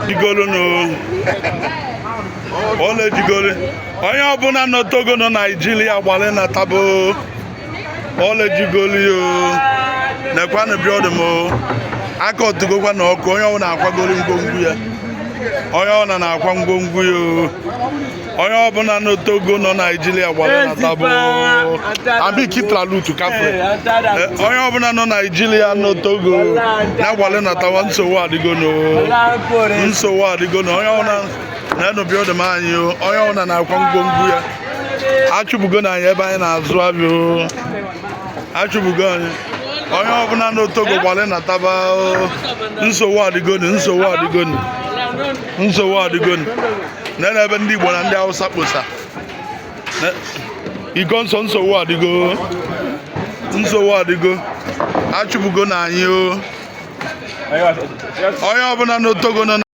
Jigolu nụ ole jigolu. Onye ọbụla nọ Togo, nọ Naijiria, gbalị na tabo ole jigolu o. Nekwanụ building o aka otugokwa na ọkụ. Onye ọbụla akwagolu ngwongwo ya, onye ọbụla na-akwa ngwongwo ya o. Onye ọbụla nọ Togo, nọ Naijiria, gbalị na tabo abi kitralutu kafe. Onye ọbụla nọ Naijiria, nọ Togo, na-agbalị na tawa. Nsogbu adịgo no, nsogbu adịgo na onye ọbụla na-enu building anyị o. Onye ọbụla na-akwa ngwongwo ya. Achụpụgo na anyị ebe anyị na-azụ abịa o, achụpụgo anyị. Onye ọbụla nọ Togo, gbalị na taba o. Nsogbu adịgonu, nsogbu adịgonu, nsogbu adịgonu. Na ebe ndị Igbo na ndị Hausa kposa iko nsọ. Nsogbu adịgo, nsogbu adịgo. Achụpụgo na anyị o. Onye ọbụla nọ Togo nọ.